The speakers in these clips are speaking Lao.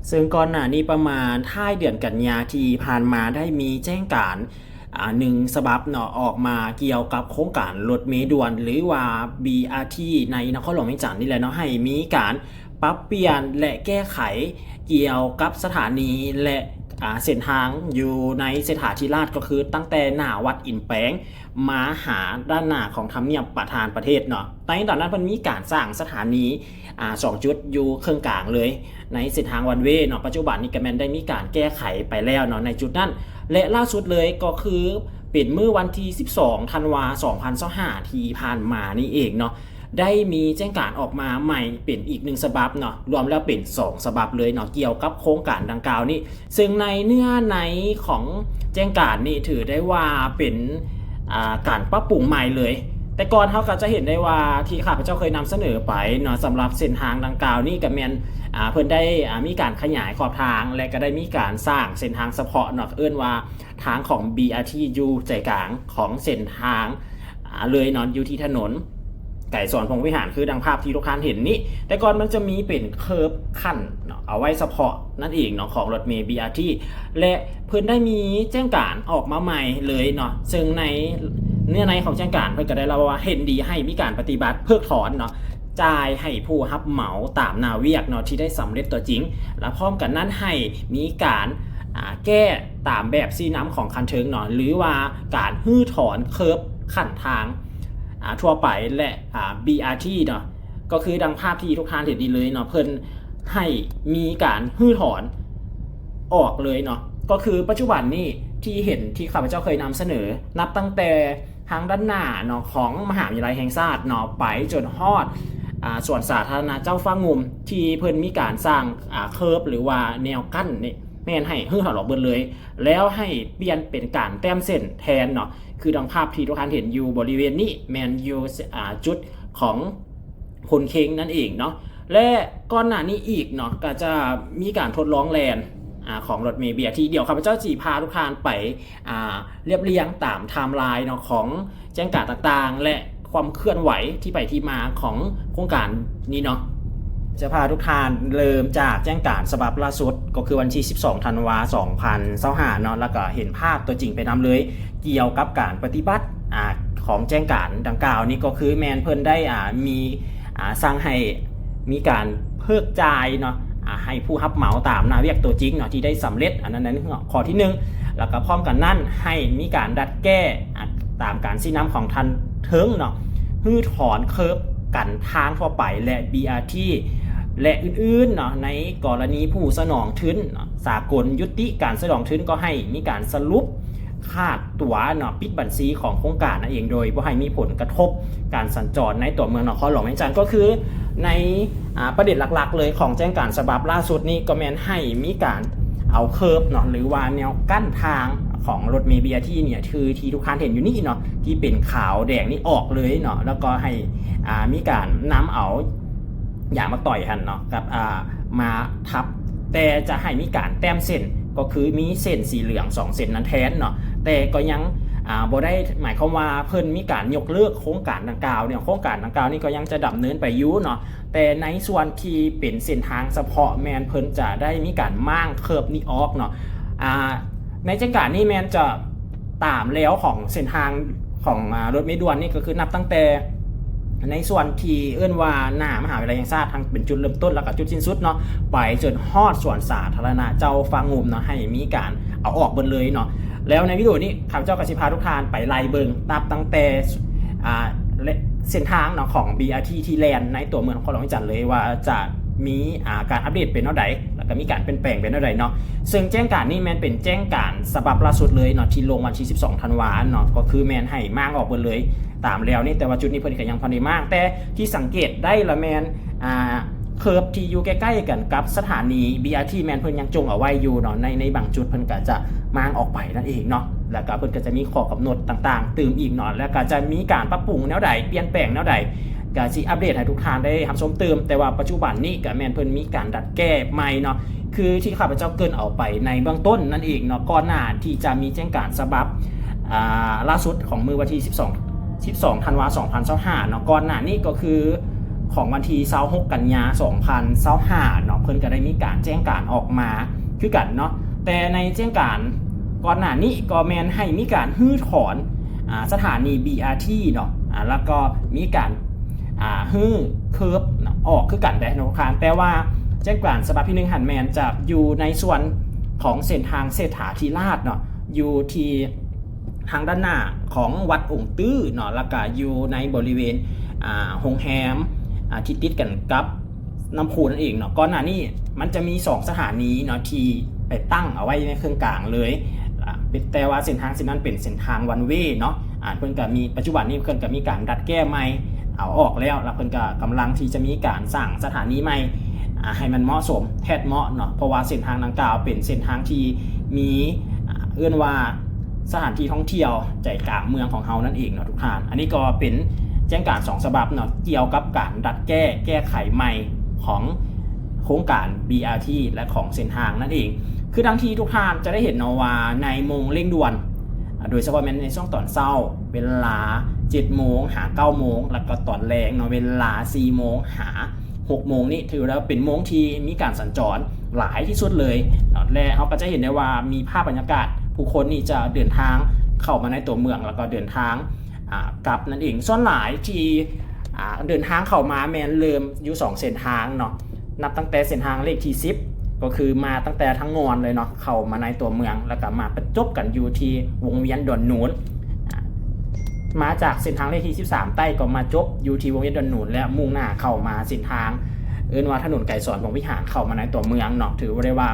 ເຊິ່ງກ່ອນໜ້ານີ້ປະມານທ້າຍເດືອນກັນຍາທີ່ຜ່ານມາ ໄດ້ມີແຈ້ງການ ອາ ໜຶ່ງສະບັບເນາະ ອອກມາກ່ຽວກັບໂຄງການລົດເມດ່ວນ ຫຼືວ່າ ບີອາທີ ໃນນະຄອນຫຼວງວຽງຈັນນີ້ແຫຼະເນາະ ໃຫ້ມີການປັບປ່ຽນ ແລະ ແກ້ໄຂກ່ຽວກັບສະຖານີ ແລະ ອາ ເສັ້ນທາງຢູ່ໃນເສດຖາທິຣາດ ກໍຄືຕັ້ງແຕ່ໜ້າວັດອິນແປງ ມາຫາດ້ານໜ້າຂອງທຳນຽບປະທານປະເທດເນາະ. ໃນຕອນນັ້ນເພິ່ນມີການສ້າງສະຖານີ ອາ ສອງຈຸດຢູ່ເຄິ່ງກາງເລີຍ ໃນເສັ້ນທາງວັນເວເນາະ. ປັດຈຸບັນນີ້ກໍແມ່ນໄດ້ມີການແກ້ໄຂໄປແລ້ວເນາະ ໃນຈຸດນັ້ນ ແລະ ລ່າສຸດເລີຍກໍຄືເປັນມື້ວັນທີສິບສອງ ທັນວາ ສອງພັນຊາວຫ້າ ທີ່ຜ່ານມານີ້ເອງເນາະ ໄດ້ມີແຈ້ງການອອກມາໃໝ່ເປັນອີກໜຶ່ງສະບັບເນາະ ລວມແລ້ວເປັນສອງສະບັບເລີຍເນາະ ກ່ຽວກັບໂຄງການດັ່ງກ່າວນີ້. ເຊິ່ງໃນເນື້ອໃນຂອງແຈ້ງການນີ້ ຖືໄດ້ວ່າເປັນ ອາ ການປັບປຸງໃໝ່ເລີຍ. ແຕ່ກ່ອນເຮົາກໍຈະເຫັນໄດ້ວ່າ ທີ່ຂ້າພະເຈົ້າເຄີຍນຳສະເໜີໄປເນາະ ສຳລັບເສັ້ນທາງດັ່ງກ່າວນີ້ ກໍແມ່ນ ອາ ເພິ່ນໄດ້ ອາ ມີການຂະຫຍາຍຂອບທາງ ແລະ ກໍໄດ້ມີການສ້າງເສັ້ນທາງສະເພາະເນາະ ເອີ້ນວ່າທາງຂອງ ບີອາທີ ຢູ່ໃຈກາງຂອງເສັ້ນທາງ ອາ ເລີຍເນາະ ຢູ່ທີ່ຖະໜົນໄກສອນພົມວິຫານ ຄືດັ່ງພາບທີ່ທຸກທ່ານເຫັນນີ້. ແຕ່ກ່ອນມັນຈະມີເປັນເຄີບຂັ້ນເນາະ ເອົາໄວ້ສະເພາະນັ້ນເອງເນາະ ຂອງລົດເມ ບີອາທີ ແລະ ເພິ່ນໄດ້ມີແຈ້ງການອອກມາໃໝ່ເລີຍເນາະ. ເຊິ່ງໃນເນື້ອໃນຂອງແຈ້ງການ ເພິ່ນກໍໄດ້ເລົ່າວ່າ ເຫັນດີໃຫ້ມີການປະຕິບັດເພິກຖອນເນາະ ຈ່າຍໃຫ້ຜູ້ຮັບເໝົາຕາມໜ້າວຽກເນາະ ທີ່ໄດ້ສຳເລັດຕົວຈິງ ແລະ ພ້ອມກັນນັ້ນໃຫ້ມີການ ອາ ແກ້ຕາມແບບຊີ້ນຳຂອງຂັ້ນເທິງເນາະ ຫຼືວ່າການຮື້ຖອນເຄີບຂັ້ນທາງ ອາ ທົ່ວໄປ ແລະ ອາ ບີອາທີ ເນາະ ກໍຄືດັ່ງພາບທີ່ທຸກທ່ານເຫັນນີ້ເລີຍເນາະ ເພິ່ນໃຫ້ມີການຮື້ຖອນອອກເລີຍເນາະ. ກໍຄືປັດຈຸບັນນີ້ທີ່ເຫັນ ທີ່ຂ້າພະເຈົ້າເຄີຍນຳສະເໜີ ນັບຕັ້ງແຕ່ທາງດ້ານໜ້າເນາະ ຂອງມະຫາວິທະຍາໄລແຫ່ງຊາດເນາະ ໄປຈົນຮອດ ອາ ສວນສາທາລະນະເຈົ້າຟ້າງຸ່ມ ທີ່ເພິ່ນມີການສ້າງ ອາ ເຄີບ ຫຼືວ່າແນວກັ້ນນີ້ ແມ່ນໃຫ້ຮື້ຖອນອອກເບິດເລີຍ ແລ້ວໃຫ້ປ່ຽນເປັນການແຕ້ມເສັ້ນແທນເນາະ. ຄືດັ່ງພາບທີ່ທຸກທ່ານເຫັນຢູ່ບໍລິເວນນີ້ ແມ່ນຢູ່ ອາ ຈຸດຂອງພົນເຄັງນັ້ນເອງເນາະ. ແລະ ກ່ອນໜ້ານີ້ອີກເນາະ ກໍຈະມີການທົດລອງແລ່ນ ອາ ຂອງລົດເມ ບີອາທີ ດຽວຂ້າພະເຈົ້າຊິພາທຸກທ່ານໄປ ອາ ລຽບລຽງຕາມໄທມລາຍເນາະ ຂອງແຈ້ງການຕ່າງໆ ແລະ ຄວາມເຄື່ອນໄຫວທີ່ໄປທີ່ມາຂອງໂຄງການນີ້ເນາະ. ຈະພາທຸກທ່ານເລີ່ມຈາກແຈ້ງການສະບັບລ່າສຸດ ກໍຄືວັນທີສິບສອງ ທັນວາ ສອງພັນຊາວຫ້າ ເນາະ ແລ້ວກໍເຫັນພາບຕົວຈິງໄປນຳເລີຍ ກ່ຽວກັບການປະຕິບັດ ອາ ຂອງແຈ້ງການດັ່ງກ່າວນີ້ ກໍຄືແມ່ນເພິ່ນໄດ້ ອາ ມີ ອາ ສັ່ງໃຫ້ມີການເພິກຈ່າຍເນາະ ອາ ໃຫ້ຜູ້ຮັບເໝົາຕາມໜ້າວຽກຕົວຈິງເນາະ ທີ່ໄດ້ສຳເລັດ ອັນນັ້ນ ອັນນັ້ນ ຂໍ້ທີໜຶ່ງ. ແລ້ວກໍພ້ອມກັນນັ້ນ ໃຫ້ມີການດັດແກ້ ອາ ຕາມການຊີ້ນຳຂອງທ່ານເທິງເນາະ ຮື້ຖອນເຄີບກັນທາງທົ່ວໄປ ແລະ ບີອາທີ ແລະ ອື່ນໆ ເນາະ. ໃນກໍລະນີຜູ້ສະໜອງທຶນເນາະ ສາກົນຍຸຕິການສະໜອງທຶນ ກໍໃຫ້ມີການສະຫຼຸບຂາດຕົວເນາະ ປິດບັນຊີຂອງໂຄງການນັ້ນເອງ ໂດຍບໍ່ໃຫ້ມີຜົນກະທົບການສັນຈອນໃນຕົວເມືອງນະຄອນຫຼວງວຽງຈັນ. ກໍຄືໃນ ອາ ປະເດັນຫຼັກໆ ເລີຍຂອງແຈ້ງການສະບັບລ່າສຸດນີ້ ກໍແມ່ນໃຫ້ມີການເອົາເຄີບເນາະ ຫຼືວ່າແນວກັ້ນທາງຂອງລົດເມ ບີອາທີ ນີ້ ຄືທີ່ທຸກທ່ານເຫັນຢູ່ນີ້ເນາະ ທີ່ເປັນຂາວແດງນີ້ອອກເລີຍເນາະ ແລ້ວກໍໃຫ້ ອາ ມີການນຳເອົາ ຢາງໝາກຕ່ອຍຫັ້ນເນາະ ກັບ ອາ ມາທັບ ແຕ່ຈະໃຫ້ມີການແຕ້ມເສັ້ນ ກໍຄືມີເສັ້ນສີເຫຼືອງສອງເສັ້ນນັ້ນແທນເນາະ. ແຕ່ກໍຍັງ ອາ ບໍ່ໄດ້ໝາຍຄວາມວ່າເພິ່ນມີການຍົກເລີກໂຄງການດັ່ງກ່າວເນາະ ໂຄງການດັ່ງກ່າວນີ້ກໍຍັງຈະດຳເນີນໄປຢູ່ເນາະ. ແຕ່ໃນສ່ວນທີ່ເປັນເສັ້ນທາງສະເພາະ ແມ່ນເພິ່ນຈະໄດ້ມີການມ້າງເຄີບນີ້ອອກເນາະ. ອາ ໃນແຈ້ງການນີ້ແມ່ນຈະ ຕາມແລວຂອງເສັ້ນທາງຂອງ ອາ ລົດເມດ່ວນນີ້ ກໍຄືນັບຕັ້ງແຕ່ໃນສ່ວນທີ່ເອີ້ນວ່າໜ້າມະຫາວິທະຍາໄລແຫ່ງຊາດ ທັງເປັນຈຸດເລີ່ມຕົ້ນ ແລ້ວກໍຈຸດສິ້ນສຸດເນາະ ໄປຈົນຮອດສວນສາທາລະນະເຈົ້າຟ້າງຸ່ມເນາະ ໃຫ້ມີການເອົາອອກເບິດເລີຍເນາະ. ແລ້ວໃນວິດີໂອນີ້ ຂ້າພະເຈົ້າກໍຊິພາທຸກທ່ານໄປໄລ່ເບິ່ງ ນັບຕັ້ງແຕ່ ອາ ເສັ້ນທາງເນາະ ຂອງ ບີອາທີ ທີ່ແລ່ນໃນຕົວເມືອງນະຄອນຫຼວງວຽງຈັນເລີຍ ວ່າຈະມີ ອາ ການອັບເດດເປັນແນວໃດ ແລ້ວກໍມີການປ່ຽນແປງເປັນແນວໃດເນາະ. ເຊິ່ງແຈ້ງການນີ້ແມ່ນເປັນແຈ້ງການສະບັບລ່າສຸດເລີຍເນາະ ທີ່ລົງວັນທີສິບສອງ ທັນວາເນາະ ກໍຄືແມ່ນໃຫ້ມ້າງອອກເບິດເລີຍຕາມແລວນີ້. ແຕ່ວ່າຈຸດນີ້ເພິ່ນກໍຍັງບໍ່ໄດ້ມ້າງ ແຕ່ທີ່ສັງເກດໄດ້ລະແມ່ນ ອາ ເຄີບທີ່ຢູ່ໃກ້ໆກັນກັບສະຖານີ ບີອາທີ ແມ່ນເພິ່ນຍັງຈົ່ງເອົາໄວ້ຢູ່ເນາະ ໃນ ໃນບາງຈຸດເພິ່ນກໍຈະມ້າງອອກໄປນັ້ນເອງເນາະ. ແລ້ວກໍເພິ່ນກໍຈະມີຂໍ້ກຳນົດຕ່າງໆຕື່ມອີກເນາະ ແລ້ວກໍຈະມີການປັບປຸງແນວໃດ ປ່ຽນແປງແນວໃດ ກະຊິອັບເດດໃຫ້ທຸກທ່ານໄດ້ຮັບຊົມຕື່ມ. ແຕ່ວ່າປັດຈຸບັນນີ້ກະແມ່ນເພິ່ນມີການດັດແກ້ໃໝ່ເນາະ ຄືທີ່ຂ້າພະເຈົ້າເກີ່ນເອົາໄປໃນເບື້ອງຕົ້ນນັ້ນເອງເນາະ ກ່ອນໜ້າທີ່ຈະມີແຈ້ງການສະບັບ ອາ ລ່າສຸດຂອງມື້ວັນທີສິບສອງ ສິບສອງ ທັນວາ ສອງພັນຊາວຫ້າເນາະ. ກ່ອນໜ້ານີ້ກໍຄື ຂອງວັນທີຊາວຫົກກັນຍາສອງພັນຊາວຫ້າເນາະ ເພິ່ນກໍໄດ້ມີການແຈ້ງການອອກມາຄືກັນເນາະ ແຕ່ໃນແຈ້ງການກ່ອນໜ້ານີ້ກໍແມ່ນໃຫ້ມີການຮື້ຖອນ ອາ ສະຖານີ ບີອາທີ ເນາະ ອາ ແລ້ວກໍມີການ ອາ ຮື້ເຄີບເນາະ ອອກຄືກັນເດ້ເນາະ ແຕ່ວ່າແຈ້ງການສະບັບທີໜຶ່ງຫັ້ນແມ່ນຈະຢູ່ໃນສ່ວນຂອງເສັ້ນທາງເສດຖາທິລາດເນາະ ຢູ່ທີ່ ທາງດ້ານໜ້າຂອງວັດອົງຕື້ເນາະ ແລ້ວກະຢູ່ໃນບໍລິເວນ ອາ ໂຮງແຮມ ອາ ທີ່ຕິດກັນກັບນ້ຳພຸນັ້ນເອງເນາະ. ກ່ອນໜ້ານີ້ມັນຈະມີສອງສະຖານີເນາະ ທີ່ໄປຕັ້ງເອົາໄວ້ໃນເຄິ່ງກາງເລີຍ ອາ ແຕ່ວ່າເສັ້ນທາງເສັ້ນນັ້ນເປັນເສັ້ນທາງວັນເວເນາະ ອາ ເພິ່ນກະມີ ປັດຈຸບັນນີ້ເພິ່ນກະມີການດັດແກ້ໃໝ່ ເອົາອອກແລ້ວ ແລ້ວເພິ່ນກະກຳລັງທີ່ຈະມີການສ້າງສະຖານີໃໝ່ ອາ ໃຫ້ມັນເໝາະສົມ ແທດເໝາະເນາະ ເພາະວ່າເສັ້ນທາງດັ່ງກ່າວເປັນເສັ້ນທາງທີ່ມີ ອາ ເອີ້ນວ່າ ສະຖານທີ່ທ່ອງທ່ຽວໃຈກາງເມືອງຂອງເຮົານັ້ນເອງເນາະທຸກທ່ານ. ອັນນີ້ກໍເປັນແຈ້ງການສອງສະບັບເນາະ ກ່ຽວກັບການດັດແກ້ ແກ້ໄຂໃໝ່ຂອງໂຄງການ ບີອາທີ ແລະ ຂອງເສັ້ນທາງນັ້ນເອງ. ຄືດັ່ງທີ່ທຸກທ່ານຈະໄດ້ເຫັນເນາະວ່າ ໃນໂມງເລັ່ງດ່ວນ ໂດຍສະເພາະແມ່ນໃນຊ່ວງຕອນເຊົ້າ ເວລາເຈັດໂມງຫາເກົ້າໂມງ ແລ້ວກໍຕອນແລງເນາະ ເວລາສີ່ໂມງຫາ ຫົກໂມງນີ້ ຖືວ່າເປັນໂມງທີ່ມີການສັນຈອນຫຼາຍທີ່ສຸດເລີຍເນາະ ແລະ ເຮົາກໍຈະເຫັນໄດ້ວ່າມີພາບບັນຍາກາດ ຜູ້ຄົນນີ້ຈະເດີນທາງເຂົ້າມາໃນຕົວເມືອງ ແລ້ວກໍເດີນທາງ ອາ ກັບນັ້ນເອງ. ສ່ວນຫຼາຍທີ່ ອາ ເດີນທາງເຂົ້າມາແມ່ນເລີ່ມຢູ່ສອງເສັ້ນທາງເນາະ ນັບຕັ້ງແຕ່ເສັ້ນທາງເລກທີສິບ ກໍຄືມາຕັ້ງແຕ່ທາງງອນເລີຍເນາະ ເຂົ້າມາໃນຕົວເມືອງ ແລ້ວກໍມາປະຈົບກັນຢູ່ທີ່ວົງວຽນດອນນູນ. ມາຈາກເສັ້ນທາງເລກທີສິບສາມໃຕ້ກໍມາຈົບຢູ່ທີ່ວົງວຽນດອນນູນ ແລະ ມຸ່ງໜ້າເຂົ້າມາເສັ້ນທາງ ເອີ້ນວ່າຖະໜົນໄກສອນພົມວິຫານ ເຂົ້າມາໃນຕົວເມືອງເນາະ. ຖືວ່າໄດ້ວ່າ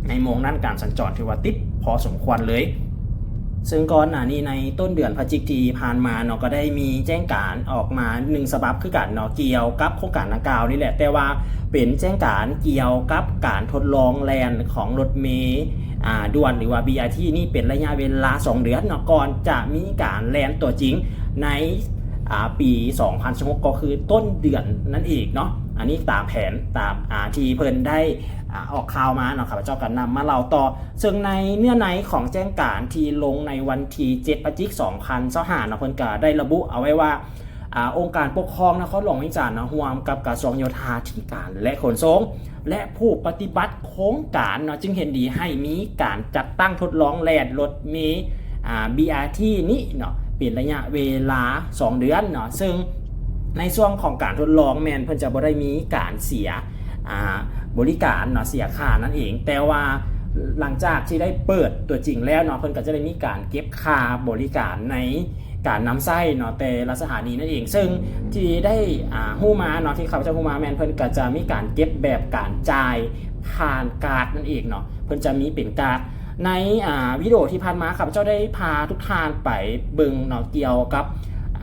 ໃນໂມງນັ້ນການສັນຈອນຖືວ່າຕິດພໍສົມຄວນເລີຍ. ເຊິ່ງກ່ອນໜ້ານີ້ໃນຕົ້ນເດືອນພະຈິກທີ່ຜ່ານມາເນາະ ກໍໄດ້ມີແຈ້ງການອອກມາໜຶ່ງສະບັບຄືກັນເນາະ ກ່ຽວກັບໂຄງການດັ່ງກ່າວນີ້ແຫຼະ ແຕ່ວ່າເປັນແຈ້ງການກ່ຽວກັບການທົດລອງແລ່ນຂອງລົດເມ ອາ ດ່ວນ ຫຼືວ່າ ບີອາທີ ນີ້ເປັນໄລຍະເວລາສອງເດືອນເນາະ ກ່ອນຈະມີການແລ່ນຕົວຈິງໃນ ອາ ປີສອງພັນຊາວຫົກ ກໍຄືຕົ້ນເດືອນນັ້ນເອງເນາະ. ອັນນີ້ຕາມແຜນ ຕາມ ອາ ທີ່ເພິ່ນໄດ້ ອາ ອອກຂ່າວມາເນາະ ຂ້າພະເຈົ້າກໍນຳມາເລົ່າຕໍ່. ເຊິ່ງໃນເນື້ອໃນຂອງແຈ້ງການທີ່ລົງໃນວັນທີເຈັດ ພະຈິກ ສອງພັນຊາວຫ້າເນາະ ເພິ່ນກໍໄດ້ລະບຸເອົາໄວ້ວ່າ ອາ ອົງການປົກຄອງນະຄອນຫຼວງວຽງຈັນເນາະ ຮ່ວມກັບກະຊວງໂຍທາທິການ ແລະ ຂົນສົ່ງ ແລະ ຜູ້ປະຕິບັດໂຄງການເນາະ ຈຶ່ງເຫັນດີໃຫ້ມີການຈັດຕັ້ງທົດລອງແລ່ນລົດເມ ອາ ບີອາທີ ນີ້ເນາະ ເປັນໄລຍະເວລາສອງເດືອນເນາະ. ເຊິ່ງໃນຊ່ວງຂອງການທົດລອງແມ່ນເພິ່ນຈະບໍ່ໄດ້ມີການເສຍ ອາ ບໍລິການເນາະ ເສຍຄ່ານັ້ນເອງ ແຕ່ວ່າຫຼັງຈາກທີ່ໄດ້ເປີດຕົວຈິງແລ້ວເນາະ ເພິ່ນກໍຈະໄດ້ມີການເກັບຄ່າບໍລິການໃນ ການນຳໃຊ້ເນາະ ແຕ່ລະສະຖານີນັ້ນເອງ. ເຊິ່ງທີ່ໄດ້ ອາ ຮູ້ມາເນາະ ທີ່ຂ້າພະເຈົ້າຮູ້ມາແມ່ນເພິ່ນກໍຈະມີການເກັບແບບການຈ່າຍຜ່ານກາດນັ້ນເອງເນາະ ເພິ່ນຈະມີເປັນກາດ. ໃນ ອາ ວິດີໂອທີ່ຜ່ານມາ ຂ້າພະເຈົ້າໄດ້ພາທຸກທ່ານໄປເບິ່ງເນາະ ກ່ຽວກັບ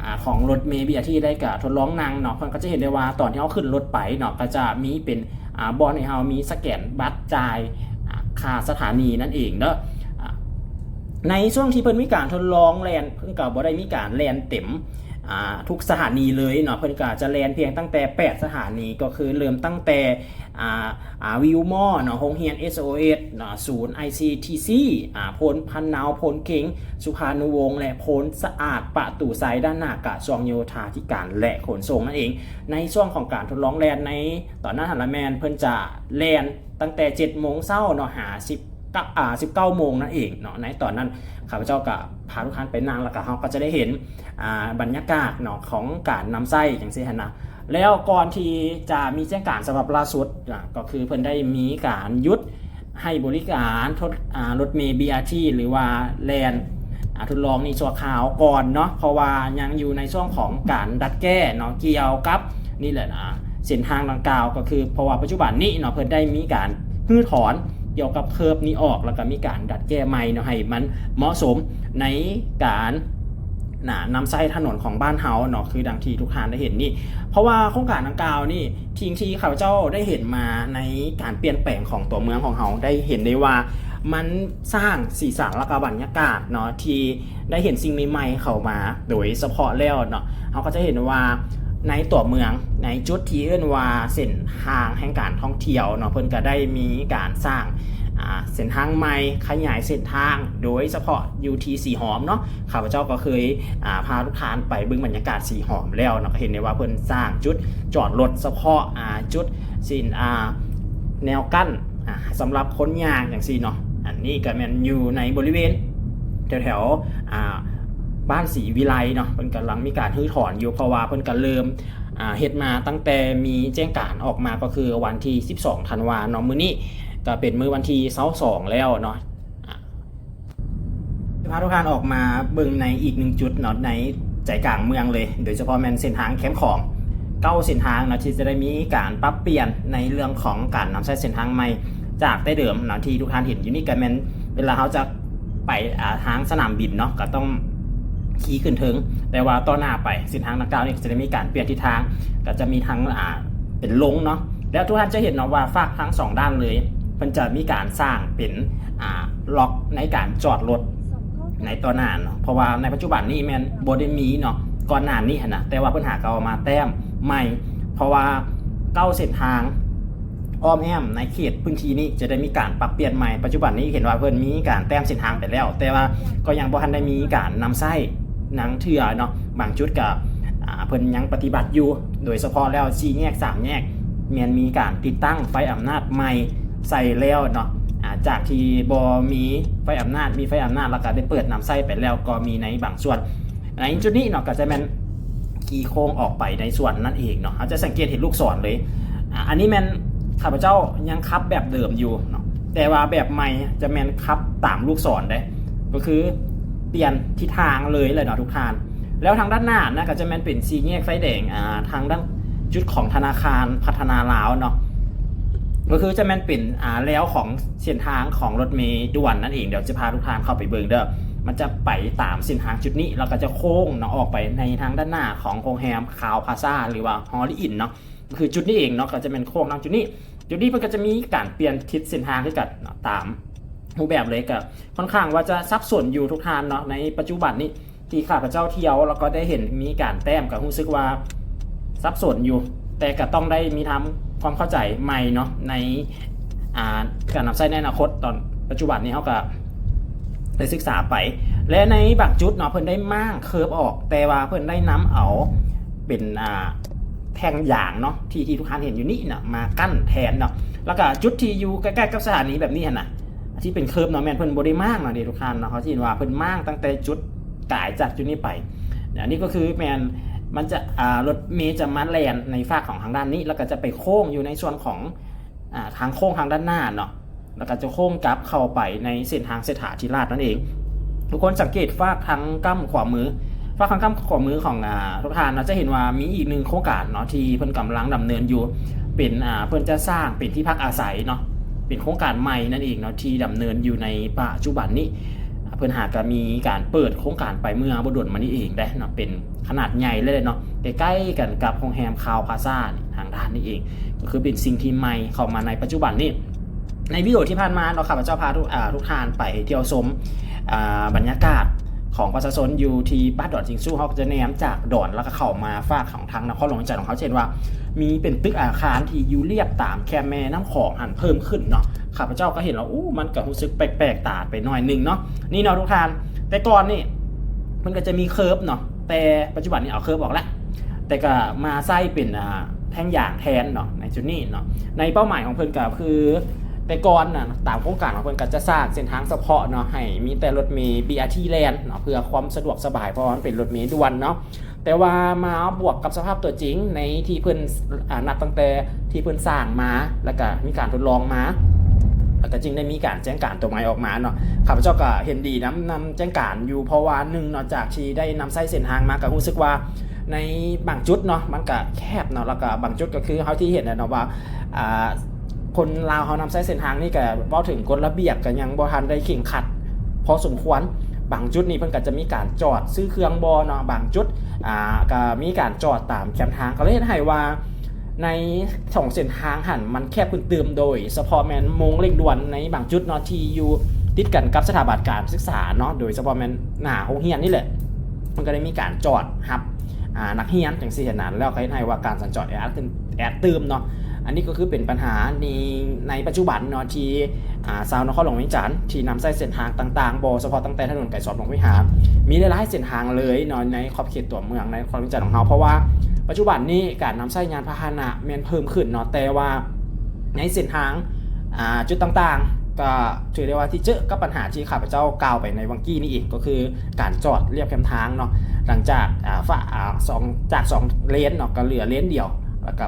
ອາ ຂອງລົດເມ ບີອາທີ ໄດ້ກະທົດລອງນັ່ງເນາະ ເພິ່ນກໍຈະເຫັນໄດ້ວ່າຕອນທີ່ເຮົາຂຶ້ນລົດໄປເນາະ ກໍຈະມີເປັນ ອາ ບ່ອນໃຫ້ເຮົາມີສະແກນບັດຈ່າຍ ອາ ຄ່າສະຖານີນັ້ນເອງເດີ. ອາ ໃນຊ່ວງທີ່ເພິ່ນມີການທົດລອງແລ່ນ ເພິ່ນກໍບໍ່ໄດ້ມີການແລ່ນເຕັມ ອາ ທຸກສະຖານີເລີຍເນາະ ເພິ່ນກໍຈະແລ່ນພຽງຕັ້ງແຕ່ແປດສະຖານີ ກໍຄືເລີ່ມຕັ້ງແຕ່ ອາ ອາ ວິວມໍເນາະ ໂຮງຮຽນ ເອສໂອເອສ ເນາະ ສູນ ໄອຊີທີຊີ ອາ ໂພນພະເນົາ ໂພນເຄັງ ສຸພານຸວົງ ແລະ ໂພນສະອາດ ປະຕູໄຊ ດ້ານໜ້າກະຊວງໂຍທາທິການ ແລະ ຂົນສົ່ງນັ້ນເອງ. ໃນຊ່ວງຂອງການທົດລອງແລ່ນໃນຕອນນັ້ນຫັ້ນລະແມ່ນເພິ່ນຈະແລ່ນຕັ້ງແຕ່ເຈັດໂມງເຊົ້າເນາະ ຫາສິບ ອາ ສິບເກົ້າໂມງນັ້ນເອງເນາະ. ໃນຕອນນັ້ນຂ້າພະເຈົ້າກະພາທຸກທ່ານໄປນັ່ງ ແລ້ວກະເຮົາກໍຈະໄດ້ເຫັນ ອາ ບັນຍາກາດເນາະ ຂອງການນຳໃຊ້ຈັ່ງຊີ້ຫັ້ນນະ. ແລ້ວກ່ອນທີ່ຈະມີແຈ້ງການສະບັບລ່າສຸດນະ ກໍຄືເພິ່ນໄດ້ມີການຢຸດໃຫ້ບໍລິການ ອາ ລົດເມ ບີອາທີ ຫຼືວ່າແລ່ນ ອາ ທົດລອງນີ້ຊົ່ວຄາວກ່ອນເນາະ ເພາະວ່າຍັງຢູ່ໃນຊ່ວງຂອງການດັດແກ້ເນາະ ກ່ຽວກັບນີ້ແຫຼະນະ ເສັ້ນທາງດັ່ງກ່າວ ກໍຄືເພາະວ່າປັດຈຸບັນນີ້ເນາະ ເພິ່ນໄດ້ມີການຮື້ຖອນກ່ຽວກັບເຄີບນີ້ອອກ ແລ້ວກໍມີການດັດແກ້ໃໝ່ເນາະ ໃຫ້ມັນເໝາະສົມໃນການ ນະ ນຳໃຊ້ຖະໜົນຂອງບ້ານເຮົາເນາະ ຄືດັ່ງທີ່ທຸກທ່ານໄດ້ເຫັນນີ້. ເພາະວ່າໂຄງການດັ່ງກ່າວນີ້ ສິ່ງທີ່ຂ້າພະເຈົ້າໄດ້ເຫັນມາໃນການປ່ຽນແປງຂອງຕົວເມືອງຂອງເຮົາ ໄດ້ເຫັນໄດ້ວ່າມັນສ້າງສີສັນ ແລ້ວກໍບັນຍາກາດເນາະ ທີ່ໄດ້ເຫັນສິ່ງໃໝ່ໆເຂົ້າມາ. ໂດຍສະເພາະແລ້ວເນາະ ເຮົາກໍຈະເຫັນວ່າໃນຕົວເມືອງ ໃນຈຸດທີ່ເອີ້ນວ່າເສັ້ນທາງແຫ່ງການທ່ອງທ່ຽວເນາະ ເພິ່ນກໍໄດ້ມີການສ້າງ ອ່າ ເສັ້ນທາງໃໝ່ ຂະຫຍາຍເສັ້ນທາງ ໂດຍສະເພາະຢູ່ທີ່ສີຫອມເນາະ. ຂ້າພະເຈົ້າກໍເຄີຍ ອ່າ ພາທຸກທ່ານໄປເບິ່ງບັນຍາກາດສີຫອມແລ້ວເນາະ, ກໍເຫັນໄດ້ວ່າເພິ່ນສ້າງຈຸດຈອດລົດສະເພາະ ອ່າ ຈຸດເສັ້ນ ອ່າ ແນວກັ້ນ ອ່າ ສຳລັບຄົນຍ່າງຈັ່ງຊີ້ເນາະ. ອັນນີ້ກໍແມ່ນຢູ່ໃນບໍລິເວນແຖວໆ ອ່າ ບ້ານສີວິໄລເນາະ, ເພິ່ນກຳລັງມີການຮື້ຖອນຢູ່ ເພາະວ່າເພິ່ນກໍເລີ່ມ ອ່າ ເຮັດມາຕັ້ງແຕ່ມີແຈ້ງການອອກມາ ກໍຄືວັນທີສິບສອງທັນວາເນາະ, ມື້ນີ້ກໍເປັນມື້ວັນທີຊາວສອງແລ້ວເນາະ. ອາ ຈະພາທຸກທ່ານອອກມາເບິ່ງໃນອີກໜຶ່ງຈຸດເນາະ ໃນໃຈກາງເມືອງເລີຍ, ໂດຍສະເພາະແມ່ນເສັ້ນທາງແຄມຂອງ ເກົ້າເສັ້ນທາງເນາະ ທີ່ຈະໄດ້ມີການປັບປ່ຽນໃນເລື່ອງຂອງການນຳໃຊ້ເສັ້ນທາງໃໝ່ ຈາກແຕ່ເດີມເນາະ ທີ່ທຸກທ່ານເຫັນຢູ່ນີ້ ກໍແມ່ນເວລາເຮົາຈະ ໄປ ອ່າ ທາງສະໜາມບິນເນາະ ກໍຕ້ອງຂີ່ຂຶ້ນເທິງ, ແຕ່ວ່າຕໍ່ໜ້າໄປເສັ້ນທາງດັ່ງກ່າວນີ້ກໍຈະໄດ້ມີການປ່ຽນທິດທາງ, ກໍຈະມີທາງ ອ່າ ເປັນລົງເນາະ. ແລ້ວທຸກທ່ານຈະເຫັນເນາະວ່າຟາກທັງສອງດ້ານເລີຍ ເພິ່ນຈະມີການສ້າງເປັນ ອ່າ ລັອກໃນການຈອດລົດໃນຕໍ່ໜ້າເນາະ, ເພາະວ່າໃນປັດຈຸບັນນີ້ແມ່ນບໍ່ໄດ້ມີເນາະ ກ່ອນໜ້ານີ້ຫັ້ນນະ, ແຕ່ວ່າເພິ່ນຫາກໍເອົາມາແຕ້ມໃໝ່ ເພາະວ່າເກົ້າເສັ້ນທາງ ອ້ອມແອ້ມໃນເຂດພື້ນທີ່ນີ້ຈະໄດ້ມີການປັບປ່ຽນໃໝ່. ປັດຈຸບັນນີ້ເຫັນວ່າເພິ່ນມີການແຕ້ມເສັ້ນທາງໄປແລ້ວ, ແຕ່ວ່າກໍຍັງບໍ່ທັນໄດ້ມີການນຳໃຊ້ນຳເທື່ອເນາະ, ບາງຈຸດກໍ ອ່າ ເພິ່ນຍັງປະຕິບັດຢູ່. ໂດຍສະເພາະແລ້ວສີ່ແຍກ ສາມແຍກ ແມ່ນມີການຕິດຕັ້ງໄຟອຳນາດໃໝ່ໃສ່ແລ້ວເນາະ, ອາ ຈາກທີ່ບໍ່ມີໄຟອຳນາດ ມີໄຟອຳນາດ ແລ້ວກໍໄດ້ເປີດນຳໃຊ້ໄປແລ້ວ ກໍມີໃນບາງສ່ວນ. ໃນຈຸດນີ້ເນາະ ກໍຈະແມ່ນຂີ່ໂຄ້ງອອກໄປໃນສວນນັ້ນເອງເນາະ. ເຮົາຈະສັງເກດເຫັນລູກສອນເລີຍ. ອາ ອັນນີ້ແມ່ນຂ້າພະເຈົ້າຍັງຂັບແບບເດີມຢູ່ເນາະ, ແຕ່ວ່າແບບໃໝ່ຈະແມ່ນຂັບຕາມລູກສອນເດ້, ກໍຄືປ່ຽນທິດທາງເລີຍແຫຼະເນາະທຸກທ່ານ. ແລ້ວທາງດ້ານໜ້ານະ ກໍຈະແມ່ນເປັນສີ່ແຍກໄຟແດງ ອາ ທາງດ້ານຈຸດຂອງທະນາຄານພັດທະນາລາວເນາະ, ກໍຄືຈະແມ່ນເປັນ ອາ ແລວຂອງເສັ້ນທາງຂອງລົດເມດ່ວນນັ້ນເອງ. ດຽວຈະພາທຸກທ່ານເຂົ້າໄປເບິ່ງເດີ. ມັນຈະໄປຕາມເສັ້ນທາງຈຸດນີ້ ແລ້ວກໍຈະໂຄ້ງເນາະ ອອກໄປໃນທາງດ້ານໜ້າຂອງໂຮງແຮມຄາວພາຊາ ຫຼືວ່າຮໍລິອິນເນາະ, ຄືຈຸດນີ້ເອງເນາະ, ກໍຈະແມ່ນໂຄ້ງທາງຈຸດນີ້. ຈຸດນີ້ເພິ່ນກໍຈະມີການປ່ຽນທິດເສັ້ນທາງຄືກັນເນາະ, ຕາມຮູບແບບເລີຍ. ກໍຄ່ອນຂ້າງວ່າຈະສັບສົນຢູ່ທຸກທ່ານເນາະ ໃນປັດຈຸບັນນີ້ ທີ່ຂ້າພະເຈົ້າທ່ຽວ ແລ້ວກໍໄດ້ເຫັນມີການແຕ້ມ ກໍຮູ້ສຶກວ່າສັບສົນຢູ່, ແຕ່ກໍຕ້ອງໄດ້ມີທຳຄວາມເຂົ້າໃຈໃໝ່ເນາະ ໃນ ອ່າ ການນຳໃຊ້ໃນອະນາຄົດ. ຕອນປັດຈຸບັນນີ້ເຮົາກໍໄດ້ສຶກສາໄປ ແລະ ໃນບາງຈຸດເນາະ ເພິ່ນໄດ້ມ້າງເຄີບອອກ, ແຕ່ວ່າເພິ່ນໄດ້ນຳເອົາເປັນ ອ່າ ແທ່ງຢາງເນາະ ທີ່ ທີ່ທຸກທ່ານເຫັນຢູ່ນີ້ເນາະ ມາກັ້ນແທນເນາະ. ແລ້ວກໍຈຸດທີ່ຢູ່ໃກ້ໆກັບສະຖານີແບບນີ້ຫັ້ນນະ ທີ່ເປັນເຄີບເນາະ ແມ່ນເພິ່ນບໍ່ໄດ້ມ້າງເນາະເດ້ທຸກທ່ານເນາະ. ເຮົາຊິເຫັນວ່າເພິ່ນມ້າງຕັ້ງແຕ່ຈຸດກາຍຈາກຈຸດນີ້ໄປ. ອັນນີ້ກໍຄືແມ່ນມັນຈະ ອ່າ ລົດເມຈະມາແລ່ນໃນຟາກຂອງທາງດ້ານນີ້ ແລ້ວກໍຈະໄປໂຄ້ງຢູ່ໃນສ່ວນຂອງ ອ່າ ທາງໂຄ້ງທາງດ້ານໜ້າເນາະ, ແລ້ວກໍຈະໂຄ້ງກັບເຂົ້າໄປໃນເສັ້ນທາງເສດຖາທິລາດນັ້ນເອງ. ທຸກຄົນສັງເກດຟາກທາງກ້ຳຂວາມື, ຟາກທາງກ້ຳຂວາມືຂອງ ອ່າ ທຸກທ່ານເນາະ ຈະເຫັນວ່າມີອີກໜຶ່ງໂຄງການເນາະ ທີ່ເພິ່ນກຳລັງດຳເນີນຢູ່ ເປັນ ອ່າ ເພິ່ນຈະສ້າງເປັນທີ່ພັກອາໄສເນາະ, ເປັນໂຄງການໃໝ່ນັ້ນເອງເນາະ ທີ່ດຳເນີນຢູ່ໃນປັດຈຸບັນນີ້. ເພິ່ນຫາກໍມີການເປີດໂຄງການໄປເມື່ອບໍ່ດົນມານີ້ເອງເດ້ເນາະ, ເປັນຂະໜາດໃຫຍ່ເລີຍເນາະ, ໃກ້ໆກັນກັບໂຮງແຮມຄາວພາຊານີ້ ທາງດ້ານນີ້ເອງ, ກໍຄືເປັນສິ່ງທີ່ໃໝ່ເຂົ້າມາໃນປັດຈຸບັນນີ້. ໃນວິດີໂອທີ່ຜ່ານມາເນາະ ຂ້າພະເຈົ້າພາທຸກ ອ່າ ທຸກທ່ານໄປທ່ຽວຊົມ ອ່າ ບັນຍາກາດຂອງປະຊາຊົນຢູ່ທີ່ບ້ານດອນຊິງຊູ. ເຮົາກໍຈະແນມຈາກດອນ ແລ້ວກໍເຂົ້າມາຟາກຂອງທາງນະຄອນຫຼວງວຽງຈັນຂອງເຮົາ ເຊັ່ນວ່າ ມີເປັນຕຶກອາຄານທີ່ຢູ່ລຽບຕາມແຄມແມ່ນ້ຳຂອງຫັ້ນເພີ່ມຂຶ້ນເນາະ. ຂ້າພະເຈົ້າກໍເຫັນແລ້ວ ໂອ້ ມັນກໍຮູ້ສຶກແປກໆຕາໄປໜ້ອຍໜຶ່ງເນາະ. ນີ້ເນາະທຸກທ່ານ, ແຕ່ກ່ອນນີ້ເພິ່ນກໍຈະມີເຄີບເນາະ, ແຕ່ປັດຈຸບັນນີ້ເອົາເຄີບອອກແລ້ວ, ແຕ່ກໍມາໃຊ້ເປັນ ອ່າ ແທ່ງຢາງແທນເນາະ ໃນຈຸດນີ້ເນາະ. ໃນເປົ້າໝາຍຂອງເພິ່ນກໍຄື ແຕ່ກ່ອນນະ ຕາມໂຄງການຂອງເພິ່ນກໍຈະສ້າງເສັ້ນທາງສະເພາະເນາະ ໃຫ້ມີແຕ່ລົດເມ ບີອາທີ ແລ່ນເນາະ ເພື່ອຄວາມສະດວກສະບາຍ ເພາະວ່າມັນເປັນລົດເມດ່ວນເນາະ. ແຕ່ວ່າມາບວກກັບສະພາບຕົວຈິງໃນທີ່ເພິ່ນ ອ່າ ນັບຕັ້ງແຕ່ທີ່ເພິ່ນສ້າງມາ ແລ້ວກະມີການທົດລອງມາ ແລ້ວກະຈຶ່ງໄດ້ມີການແຈ້ງການຕົວໃໝ່ອອກມາເນາະ. ຂ້າພະເຈົ້າກະເຫັນດີນຳ ນຳແຈ້ງການຢູ່ ເພາະວ່າໜຶ່ງເນາະ ຈາກທີ່ໄດ້ນຳໃຊ້ເສັ້ນທາງມາ ກະຮູ້ສຶກວ່າໃນບາງຈຸດເນາະ ມັນກະແຄບເນາະ ແລ້ວກະບາງຈຸດກະຄືເຮົາທີ່ເຫັນແຫຼະເນາະວ່າ ອ່າ ຄົນລາວເຮົານຳໃຊ້ເສັ້ນທາງນີ້ກະເວົ້າເຖິງກົດລະບຽບກະຍັງບໍ່ທັນໄດ້ເຄັ່ງຄັດພໍສົມຄວນ. ບາງຈຸດນີ້ເພິ່ນກະຈະມີການຈອດຊື້ເຄື່ອງບໍ່ເນາະ, ບາງຈຸດ ອ່າ ກະມີການຈອດຕາມແຄມທາງ ກະເລີຍເຮັດໃຫ້ວ່າໃນສອງເສັ້ນທາງຫັ້ນມັນແຄບຂຶ້ນຕື່ມ ໂດຍສະເພາະແມ່ນໂມງເລັ່ງດ່ວນໃນບາງຈຸດເນາະ ທີ່ຢູ່ຕິດກັນກັບສະຖາບັນການສຶກສາເນາະ, ໂດຍສະເພາະແມ່ນໜ້າໂຮງຮຽນນີ້ແຫຼະ ເພິ່ນກະໄດ້ມີການຈອດຮັບ ອ່າ ນັກຮຽນຈັ່ງຊີ້ຫັ້ນນະ, ແລ້ວກະເຮັດໃຫ້ວ່າການສັນຈອນແອອັດຂຶ້ນ ແອອັດຕື່ມເນາະ. ອັນນີ້ກໍຄືເປັນບັນຫາໃນ ໃນປັດຈຸບັນເນາະ ທີ່ ອ່າ ຊາວນະຄອນຫຼວງວຽງຈັນທີ່ນຳໃຊ້ເສັ້ນທາງຕ່າງໆ ບໍ່ສະເພາະຕັ້ງແຕ່ຖະໜົນໄກສອນ ວົງວິຫານ ມີຫຼາຍໆເສັ້ນທາງເລີຍເນາະ ໃນຂອບເຂດຕົວເມືອງໃນນະຄອນຫຼວງວຽງຈັນຂອງເຮົາ. ເພາະວ່າປັດຈຸບັນນີ້ການນຳໃຊ້ຍານພາຫະນະແມ່ນເພີ່ມຂຶ້ນເນາະ ແຕ່ວ່າໃນເສັ້ນທາງ ອ່າ ຈຸດຕ່າງໆ ກໍຖືໄດ້ວ່າທີ່ເຈີກັບບັນຫາທີ່ຂ້າພະເຈົ້າກ່າວໄປໃນຫວ່າງກີ້ນີ້ອີກ ກໍຄືການຈອດລຽບແຄມທາງເນາະ ຫຼັງຈາກ ອ່າ ຝາ ອ່າ ສອງ ຈາກສອງເລນເນາະ ກໍເຫຼືອເລນດຽວ ແລ້ວກໍ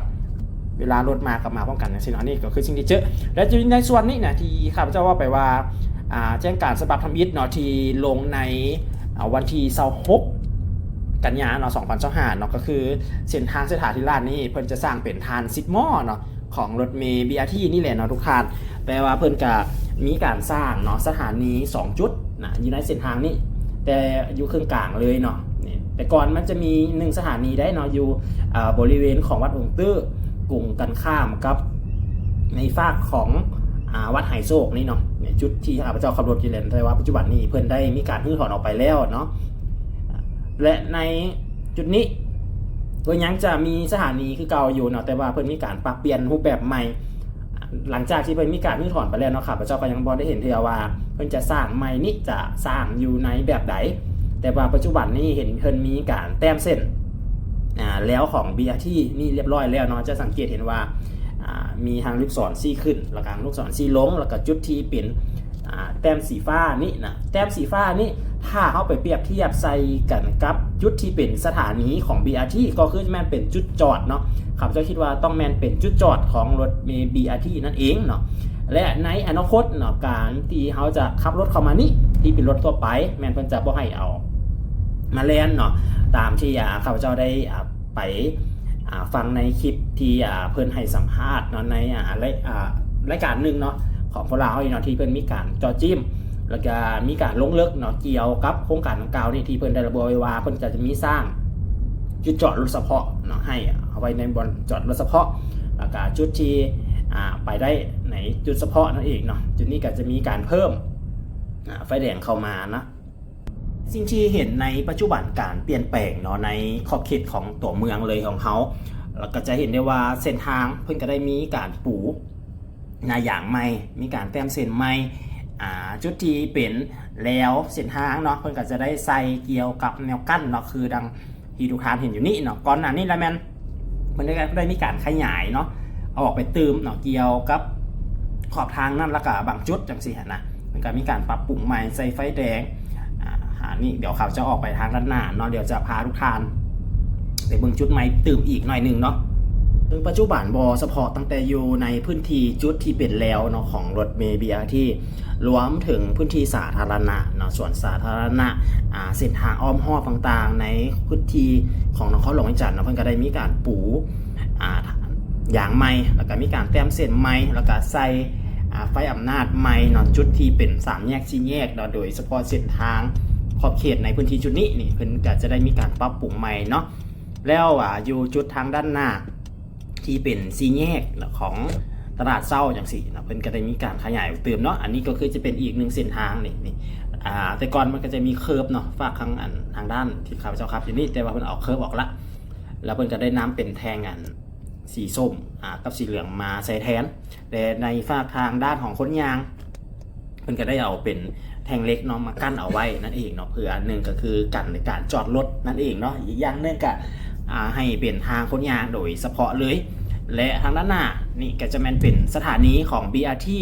ເວລາລົດມາກໍມາພ້ອມກັນຈັ່ງຊີ້ເນາະ. ອັນນີ້ກໍຄືສິ່ງທີ່ເຈີ ແລະ ຢູ່ໃນສ່ວນນີ້ນະ ທີ່ຂ້າພະເຈົ້າເວົ້າໄປວ່າ ອ່າ ແຈ້ງການສະບັບທຳອິດເນາະ ທີ່ລົງໃນ ອ່າ ວັນທີຊາວຫົກ ກັນຍາເນາະ ສອງພັນຊາວຫ້າເນາະ ກໍຄືເສັ້ນທາງເສດຖາທິລາດນີ້ ເພິ່ນຈະສ້າງເປັນທ່ານຊິດໝໍ້ເນາະ ຂອງລົດເມ ບີອາທີ ນີ້ແຫຼະເນາະທຸກທ່ານ. ແປວ່າເພິ່ນກະມີການສ້າງເນາະ ສະຖານີສອງຈຸດນະ ຢູ່ໃນເສັ້ນທາງນີ້ ແຕ່ຢູ່ເຄິ່ງກາງເລີຍເນາະ. ນີ້ ແຕ່ກ່ອນມັນຈະມີໜຶ່ງສະຖານີໄດ໋ເນາະ ຢູ່ ເອີ ບໍລິເວນຂອງວັດອົງຕື້ ກົງກັນຂ້າມກັບໃນຟາກຂອງ ອ່າ ວັດໄຫໂສກນີ້ເນາະ. ໃນຈຸດທີ່ຂ້າພະເຈົ້າຂັບລົດຢູ່ແຫຼະ ແຕ່ວ່າປັດຈຸບັນນີ້ເພິ່ນໄດ້ມີການຮື້ຖອນອອກໄປແລ້ວເນາະ ແລະ ໃນຈຸດນີ້ ເພິ່ນຍັງຈະມີສະຖານີຄືເກົ່າຢູ່ເນາະ ແຕ່ວ່າເພິ່ນມີການປັບປ່ຽນຮູບແບບໃໝ່. ຫຼັງຈາກທີ່ເພິ່ນມີການຮື້ຖອນໄປແລ້ວເນາະ ຂ້າພະເຈົ້າກໍຍັງບໍ່ໄດ້ເຫັນເທື່ອວ່າເພິ່ນຈະສ້າງໃໝ່ນີ້ຈະສ້າງຢູ່ໃນແບບໃດ. ແຕ່ວ່າປັດຈຸບັນນີ້ເຫັນເພິ່ນມີການແຕ້ມເສັ້ນ ອ່າ ແລວຂອງ ບີອາທີ ນີ້ລຽບຮ້ອຍແລ້ວເນາະ. ຈະສັງເກດເຫັນວ່າ ອ່າ ມີຫາງລູກສອນຊີ້ຂຶ້ນ ແລ້ວກໍຫາງລູກສອນຊີ້ລົງ ແລ້ວກໍຈຸດທີ່ເປັນ ອ່າ ແຕ້ມສີຟ້ານີ້ນະ ແຕ້ມສີຟ້ານີ້ ຖ້າເຮົາໄປປຽບທຽບໃສ່ກັນກັບຈຸດທີ່ເປັນສະຖານີຂອງ ບີອາທີ ກໍຄືແມ່ນເປັນຈຸດຈອດເນາະ. ຂ້າພະເຈົ້າຄິດວ່າຕ້ອງແມ່ນເປັນຈຸດຈອດຂອງລົດເມ ບີອາທີ ນັ້ນເອງເນາະ ແລະ ໃນອະນາຄົດເນາະ ການທີ່ເຮົາຈະຂັບລົດເຂົ້າມານີ້ ທີ່ເປັນລົດທົ່ວໄປ ແມ່ນເພິ່ນຈະບໍ່ໃຫ້ເອົາມາແລ່ນເນາະ ຕາມທີ່ ອ່າ ຂ້າພະເຈົ້າໄດ້ ອ່າ ໄປ ອ່າ ຟັງໃນຄລິບທີ່ ອ່າ ເພິ່ນໃຫ້ສຳພາດເນາະ ໃນ ອ່າ ລາຍ ອ່າ ລາຍການໜຶ່ງເນາະ ຂອງພວກລາວເຮົານີ້ເນາະ ທີ່ເພິ່ນມີການເຈາະຈິ້ມ ແລ້ວກະມີການລົງເລິກເນາະ ກ່ຽວກັບໂຄງການດັ່ງກ່າວນີ້ ທີ່ເພິ່ນໄດ້ລະບຸໄວ້ວ່າ ເພິ່ນກະຈະມີສ້າງຈຸດຈອດລົດສະເພາະເນາະ ໃຫ້ເອົາໄວ້ໃນບ່ອນຈອດລົດສະເພາະ ແລ້ວກະຈຸດທີ່ ອ່າ ໄປໄດ້ໃນຈຸດສະເພາະນັ້ນເອງເນາະ. ຈຸດນີ້ກະຈະມີການເພີ່ມ ອ່າ ໄຟແດງເຂົ້າມາເນາະ. ສິ່ງທີ່ເຫັນໃນປັດຈຸບັນການປ່ຽນແປງເນາະ ໃນຂອບເຂດຂອງຕົວເມືອງເລີຍຂອງເຮົາ ແລ້ວກໍຈະເຫັນໄດ້ວ່າເສັ້ນທາງເພິ່ນກໍໄດ້ມີການປູໜ້າຢາງໃໝ່ ມີການແຕ້ມເສັ້ນໃໝ່ ອ່າ ຈຸດທີ່ເປັນແລວເສັ້ນທາງເນາະ ເພິ່ນກໍຈະໄດ້ໃສ່ກ່ຽວກັບແນວກັ້ນເນາະ ຄືດັ່ງ ທີ່ທຸກທ່ານເຫັນຢູ່ນີ້ເນາະ ກ່ອນໜ້ານີ້ລະແມ່ນ ເພິ່ນໄດ້ ໄດ້ມີການຂະຫຍາຍເນາະ ເອົາອອກໄປຕື່ມເນາະ ກ່ຽວກັບຂອບທາງນັ້ນ ແລ້ວກະບາງຈຸດຈັ່ງຊີ້ຫັ້ນນະ ມັນກະມີການປັບປຸງໃໝ່ ໃສ່ໄຟແດງ ອ່າ ອັນນີ້ດຽວຂ້າພະເຈົ້າອອກໄປທາງດ້ານໜ້າເນາະ ດຽວຈະພາທຸກທ່ານໄປເບິ່ງຈຸດໃໝ່ຕື່ມອີກໜ້ອຍໜຶ່ງເນາະ. ເຊິ່ງປັດຈຸບັນບໍ່ສະເພາະຕັ້ງແຕ່ຢູ່ໃນພື້ນທີ່ຈຸດທີ່ເປັນແລວເນາະ ຂອງລົດເມ ບີອາທີ ລວມເຖິງພື້ນທີ່ສາທາລະນະເນາະ ສວນສາທາລະນະ ອ່າ ເສັ້ນທາງອ້ອມຮອບຕ່າງໆ ໃນພື້ນທີ່ຂອງນະຄອນຫຼວງວຽງຈັນເນາະ ເພິ່ນກໍໄດ້ມີການປູ ອ່າ ຢາງໃໝ່ ແລ້ວກໍມີການແຕ້ມເສັ້ນໃໝ່ ແລ້ວກໍໃສ່ ອ່າ ໄຟອຳນາດໃໝ່ເນາະ ຈຸດທີ່ເປັນສາມແຍກ ສີ່ແຍກເນາະ ໂດຍສະເພາະເສັ້ນທາງຂອບເຂດໃນພື້ນທີ່ຈຸດນີ້ນີ້ ເພິ່ນກໍຈະໄດ້ມີການປັບປຸງໃໝ່ເນາະ. ແລ້ວ ອ່າ ຢູ່ຈຸດທາງດ້ານໜ້າ ທີ່ເປັນສີ່ແຍກຂອງຕະຫຼາດເຊົ້າຈັ່ງຊີ້ເນາະ ເພິ່ນກໍໄດ້ມີການຂະຫຍາຍຕື່ມເນາະ. ອັນນີ້ກໍຄືຈະເປັນອີກໜຶ່ງເສັ້ນທາງນີ້ ນີ້ ອ່າ ແຕ່ກ່ອນມັນກໍຈະມີເຄີບເນາະ ຟາກທາງ ອັນ ທາງດ້ານທີ່ຂ້າພະເຈົ້າຂັບຢູ່ນີ້ ແຕ່ວ່າເພິ່ນເອົາເຄີບອອກລະ ແລ້ວເພິ່ນກໍໄດ້ນຳເປັນແທ່ງ ອັນ ສີສົ້ມ ອ່າ ກັບສີເຫຼືອງມາໃສ່ແທນ ແລະ ໃນຟາກທາງດ້ານຂອງຄົນຍ່າງ ເພິ່ນກໍໄດ້ເອົາເປັນແທ່ງເຫຼັກເນາະ ມາກັ້ນເອົາໄວ້ນັ້ນເອງເນາະ ເພື່ອໜຶ່ງກໍຄືກັນໃນການຈອດລົດນັ້ນເອງເນາະ ອີກຢ່າງໜຶ່ງກໍ ອ່າ ໃຫ້ເປັນທາງຄົນຍ່າງໂດຍສະເພາະເລີຍ. ແລະ ທາງດ້ານໜ້ານີ້ກໍຈະແມ່ນເປັນສະຖານີຂອງ ບີອາທີ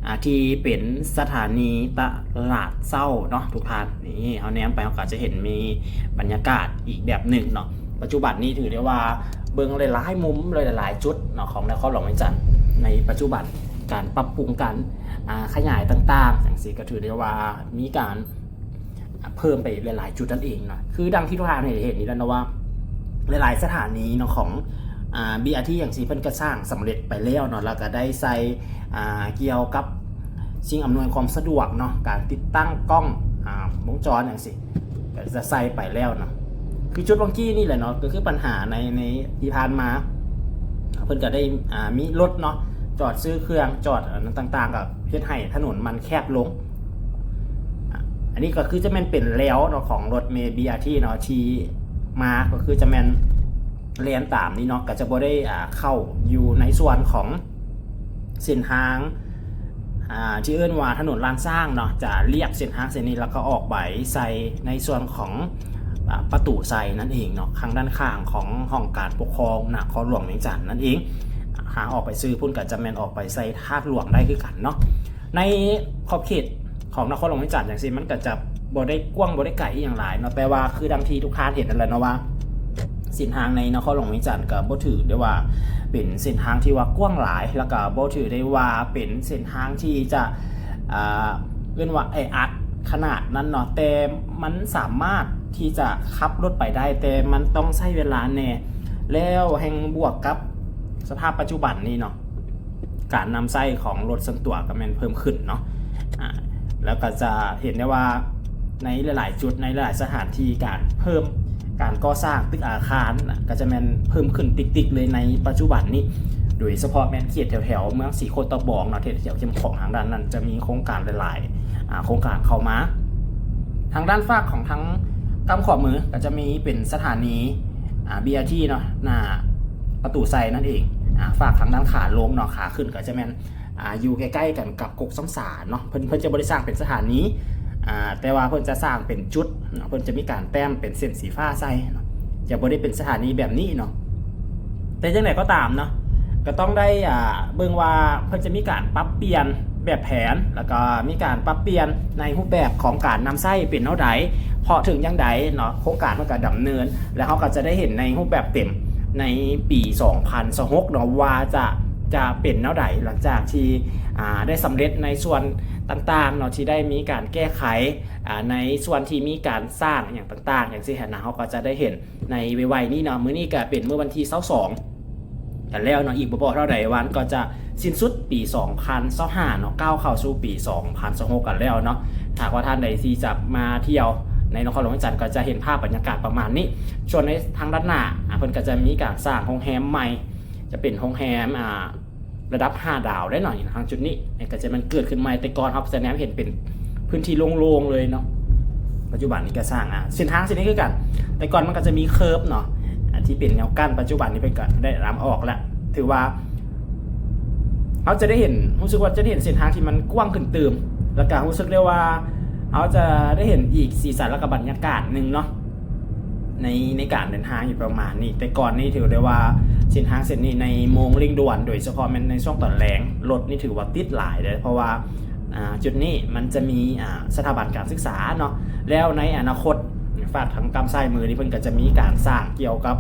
ອ່າ ທີ່ເປັນສະຖານີຕະຫຼາດເຊົ້າເນາະທຸກທ່ານ. ນີ້ເຮົາແນມໄປ ເຮົາກໍຈະເຫັນມີບັນຍາກາດອີກແບບໜຶ່ງເນາະ. ປັດຈຸບັນນີ້ຖືໄດ້ວ່າເບິ່ງຫຼາຍໆມຸມ ຫຼາຍໆຈຸດເນາະ ຂອງນະຄອນຫຼວງວຽງຈັນໃນປັດຈຸບັນ ການປັບປຸງ ການ ອ່າ ຂະຫຍາຍຕ່າງໆຈັ່ງຊີ້ ກໍຖືໄດ້ວ່າມີການ ອ່າ ເພີ່ມໄປຫຼາຍໆຈຸດນັ້ນເອງເນາະ. ຄືດັ່ງທີ່ທຸກທ່ານເຫັນນີ້ແຫຼະເນາະວ່າ ຫຼາຍໆສະຖານີເນາະ ຂອງ ອ່າ ບີອາທີ ຈັ່ງຊີ້ ເພິ່ນກໍສ້າງສຳເລັດໄປແລ້ວເນາະ ແລ້ວກໍໄດ້ໃສ່ ອ່າ ກ່ຽວກັບສິ່ງອຳນວຍຄວາມສະດວກເນາະ ການຕິດຕັ້ງກ້ອງ ອ່າ ວົງຈອນຈັ່ງຊີ້ ກໍຈະໃສ່ໄປແລ້ວເນາະ. ຄືຈຸດຫວ່າງກີ້ນີ້ແຫຼະເນາະ ກໍຄືບັນຫາໃນ ໃນທີ່ຜ່ານມາ ເພິ່ນກໍໄດ້ ອ່າ ມີລົດເນາະ ຈອດຊື້ເຄື່ອງ ຈອດອັນນັ້ນຕ່າງໆ ກໍເຮັດໃຫ້ຖະໜົນມັນແຄບລົງ. ອ່າ ອັນນີ້ກໍຄືຈະແມ່ນເປັນແລວເນາະ ຂອງລົດເມ ບີອາທີ ເນາະ ທີ່ມາ ກໍຄືຈະແມ່ນ ແລ່ນຕາມນີ້ເນາະ ກໍຈະບໍ່ໄດ້ ອ່າ ເຂົ້າຢູ່ໃນສ່ວນຂອງເສັ້ນທາງ ອ່າ ທີ່ເອີ້ນວ່າຖະໜົນລ້ານຊ້າງເນາະ ຈະລຽບເສັ້ນທາງເສັ້ນນີ້ ແລ້ວກໍອອກໄປໃສ່ໃນສ່ວນຂອງ ອ່າ ປະຕູໄຊນັ້ນເອງເນາະ ທາງດ້ານຂ້າງຂອງຫ້ອງການປົກຄອງນະຄອນຫຼວງວຽງຈັນນັ້ນເອງ. ຫາອອກໄປຊື່ພຸ້ນກໍຈະແມ່ນອອກໄປໃສ່ທາດຫຼວງໄດ້ຄືກັນເນາະ. ໃນຂອບເຂດຂອງນະຄອນຫຼວງວຽງຈັນຈັ່ງຊີ້ ມັນກໍຈະບໍ່ໄດ້ກວ້າງ ບໍ່ໄດ້ໄກອີ່ຫຍັງຫຼາຍເນາະ ແຕ່ວ່າຄືດັ່ງທີ່ທຸກທ່ານເຫັນນັ້ນແຫຼະເນາະວ່າ ເສັ້ນທາງໃນນະຄອນຫຼວງວຽງຈັນກໍບໍ່ຖືໄດ້ວ່າເປັນເສັ້ນທາງທີ່ວ່າກວ້າງຫຼາຍ ແລ້ວກໍບໍ່ຖືໄດ້ວ່າເປັນເສັ້ນທາງທີ່ຈະ ອ່າ ເອີ້ນວ່າແອອັດຂະໜາດນັ້ນເນາະ ແຕ່ມັນສາມາດທີ່ຈະຂັບລົດໄປໄດ້ ແຕ່ມັນຕ້ອງໃຊ້ເວລາແດ່ ແລ້ວແຮ່ງບວກກັບສະພາບປັດຈຸບັນນີ້ເນາະ ການນຳໃຊ້ຂອງລົດສ່ວນຕົວກໍແມ່ນເພີ່ມຂຶ້ນເນາະ ອາ ແລ້ວກໍຈະເຫັນໄດ້ວ່າໃນຫຼາຍໆຈຸດ ໃນຫຼາຍໆສະຖານທີ່ ການເພີ່ມ ການກໍ່ສ້າງຕຶກອາຄານນະ ກໍຈະແມ່ນເພີ່ມຂຶ້ນຕິກໆເລີຍໃນປັດຈຸບັນນີ້ ໂດຍສະເພາະແມ່ນເຂດແຖວໆເມືອງສີໂຄດຕະບອງເນາະ ທີ່ແຖວເຂັ້ມຂອງທາງດ້ານນັ້ນ ຈະມີໂຄງການຫຼາຍໆ ອາ ໂຄງການເຂົ້າມາ. ທາງດ້ານຟາກຂອງທາງກ້ຳຂວາມື ກໍຈະມີເປັນສະຖານີ ອາ ບີອາທີເນາະ ໜ້າປະຕູໄຊນັ້ນເອງ ອາ ຟາກທາງດ້ານຂາລົງເນາະ ຂາຂຶ້ນກໍຈະແມ່ນ ອາ ຢູ່ໃກ້ໆກັນກັບກົກຊຳສາເນາະ ເພິ່ນ ເພິ່ນຈະບໍ່ໄດ້ສ້າງເປັນສະຖານີ ອາ ແຕ່ວ່າເພິ່ນຈະສ້າງເປັນຈຸດເນາະ ເພິ່ນຈະມີການແຕ້ມເປັນເສັ້ນສີຟ້າໃສ່ເນາະ ຈະບໍ່ໄດ້ເປັນສະຖານີແບບນີ້ເນາະ. ແຕ່ຈັ່ງໃດກໍຕາມເນາະ ກໍຕ້ອງໄດ້ ອາ ເບິ່ງວ່າເພິ່ນຈະມີການປັບປ່ຽນແບບແຜນ ແລ້ວກໍມີການປັບປ່ຽນໃນຮູບແບບຂອງການນຳໃຊ້ເປັນແນວໃດ ເພາະເຖິງຢ່າງໃດເນາະ ໂຄງການມັນກໍດຳເນີນ ແລ້ວເຮົາກໍຈະໄດ້ເຫັນໃນຮູບແບບເຕັມໃນປີສອງພັນຊາວຫົກເນາະ ວ່າຈະ ຈະເປັນແນວໃດ ຫຼັງຈາກທີ່ ອາ ໄດ້ສຳເລັດໃນສ່ວນຕ່າງໆເນາະ ທີ່ໄດ້ມີການແກ້ໄຂ ອາ ໃນສ່ວນທີ່ມີການສ້າງຫຍັງຕ່າງໆ ຈັ່ງຊີ້ຫັ້ນນະ ເຮົາກໍຈະໄດ້ເຫັນໃນໄວໆນີ້ເນາະ. ມື້ນີ້ກໍເປັນມື້ວັນທີຊາວສອງກັນແລ້ວເນາະ ອີກບໍ່ພໍເທົ່າໃດວັນກໍຈະສິ້ນສຸດປີສອງພັນຊາວຫ້າເນາະ ກ້າວເຂົ້າສູ່ປີສອງພັນຊາວຫົກກັນແລ້ວເນາະ. ຖ້າຫາກວ່າທ່ານໃດທີ່ຈະມາທ່ຽວໃນນະຄອນຫຼວງວຽງຈັນ ກໍຈະເຫັນພາບບັນຍາກາດປະມານນີ້. ສ່ວນໃນທາງດ້ານໜ້າ ອາ ເພິ່ນກໍຈະມີການສ້າງໂຮງແຮມໃໝ່ ຈະເປັນໂຮງແຮມ ອາ ລະດັບຫ້າດາວໄດ້ເນາະ ຢູ່ທາງຈຸດນີ້ ກໍຈະແມ່ນເກີດຂຶ້ນໃໝ່. ແຕ່ກ່ອນເຮົາກໍຈະແນມເຫັນເປັນພື້ນທີ່ໂລ່ງໆເລີຍເນາະ ປັດຈຸບັນນີ້ກໍສ້າງ ອາ ເສັ້ນທາງເສັ້ນນີ້ຄືກັນ ແຕ່ກ່ອນມັນກໍຈະມີເຄີບເນາະ ອາ ທີ່ເປັນແນວກັ້ນ ປັດຈຸບັນນີ້ເພິ່ນກໍໄດ້ນຳອອກແລ້ວ. ຖືວ່າເຮົາຈະໄດ້ເຫັນ ຮູ້ສຶກວ່າຈະໄດ້ເຫັນເສັ້ນທາງທີ່ມັນກວ້າງຂຶ້ນຕື່ມ ແລ້ວກໍຮູ້ສຶກໄດ້ວ່າເຮົາຈະໄດ້ເຫັນອີກສີສັນ ແລ້ວກໍບັນຍາກາດໜຶ່ງເນາະ ໃນ ໃນການເດີນທາງຢູ່ປະມານນີ້. ແຕ່ກ່ອນນີ້ຖືໄດ້ວ່າເສັ້ນທາງເສັ້ນນີ້ໃນໂມງເລັ່ງດ່ວນ ໂດຍສະເພາະແມ່ນໃນຊ່ວງຕອນແລງ ລົດນີ້ຖືວ່າຕິດຫຼາຍເດ້ ເພາະວ່າ ອາ ຈຸດນີ້ມັນຈະມີ ອາ ສະຖາບັນການສຶກສາເນາະ ແລ້ວໃນອະນາຄົດ ຟາກທາງກ້ຳຊ້າຍມືນີ້ເພິ່ນກໍຈະມີການສ້າງກ່ຽວກັບ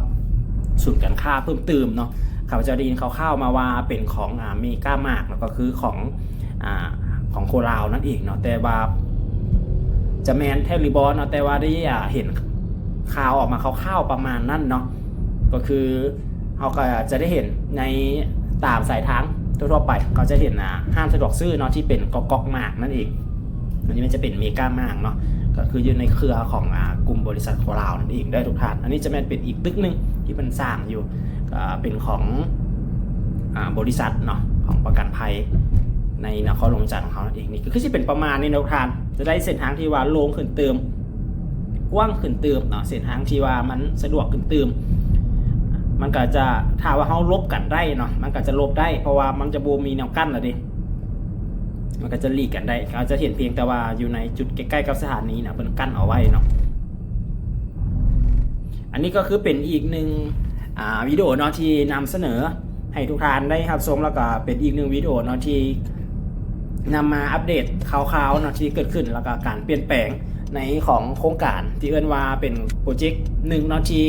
ສູນການຄ້າເພີ່ມຕື່ມເນາະ. ຂ້າພະເຈົ້າໄດ້ຍິນຂ່າວໆມາວ່າເປັນຂອງ ອາ ເມກາມາກ ແລ້ວກໍຄືຂອງ ອາ ຂອງໂຄລາວນັ້ນເອງເນາະ ແຕ່ວ່າຈະແມ່ນແທ້ຫຼືບໍ່ເນາະ ແຕ່ວ່າໄດ້ ອາ ເຫັນຂ່າວອອກມາຄ່າວໆປະມານນັ້ນເນາະ. ກໍຄືເຮົາກໍຈະໄດ້ເຫັນໃນຕາມສາຍທາງທົ່ວໆໄປ ເຮົາຈະເຫັນ ອາ ຮ້ານສະດວກຊື້ເນາະ ທີ່ເປັນກອກໆມາກນັ້ນເອງ. ອັນນີ້ມັນຈະເປັນເມກາມາກເນາະ ກໍຄືຢູ່ໃນເຄືອຂອງ ອາ ກຸ່ມບໍລິສັດໂຄລາວນັ້ນເອງເດີທຸກທ່ານ. ອັນນີ້ຈະແມ່ນເປັນອີກຕຶກໜຶ່ງທີ່ເພິ່ນສ້າງຢູ່ ເປັນຂອງ ອາ ບໍລິສັດເນາະ ຂອງປະກັນໄພໃນນະຄອນຫຼວງວຽງຈັນຂອງເຮົານັ້ນເອງ. ນີ້ກໍຄືຊິເປັນປະມານນີ້ເນາະທຸກທ່ານ ຈະໄດ້ເສັ້ນທາງທີ່ວ່າໂລ່ງຂຶ້ນຕື່ມ ກວ້າງຂຶ້ນຕື່ມເນາະ ເສັ້ນທາງທີ່ວ່າມັນສະດວກຂຶ້ນຕື່ມ. ມັນກໍຈະ ຖ້າວ່າເຮົາຫຼົບກັນໄດ້ເນາະ ມັນກໍຈະຫຼົບໄດ້ ເພາະວ່າມັນຈະບໍ່ມີແນວກັ້ນແລ້ວເດ້ ມັນກໍຈະຫຼີກກັນໄດ້. ເຮົາຈະເຫັນພຽງແຕ່ວ່າຢູ່ໃນຈຸດໃກ້ໆກັບສະຖານີນະ ເພິ່ນກັ້ນເອົາໄວ້ເນາະ. ອັນນີ້ກໍຄືເປັນອີກໜຶ່ງ ອາ ວິດີໂອເນາະ ທີ່ນຳສະເໜີໃຫ້ທຸກທ່ານໄດ້ຮັບຊົມ ແລ້ວກໍເປັນອີກໜຶ່ງວິດີໂອເນາະ ທີ່ນຳມາອັບເດດຂ່າວໆເນາະ ທີ່ເກີດຂຶ້ນ ແລ້ວກໍການປ່ຽນແປງໃນຂອງໂຄງການ ທີ່ເອີ້ນວ່າເປັນໂປຣເຈັກໜຶ່ງເນາະ ທີ່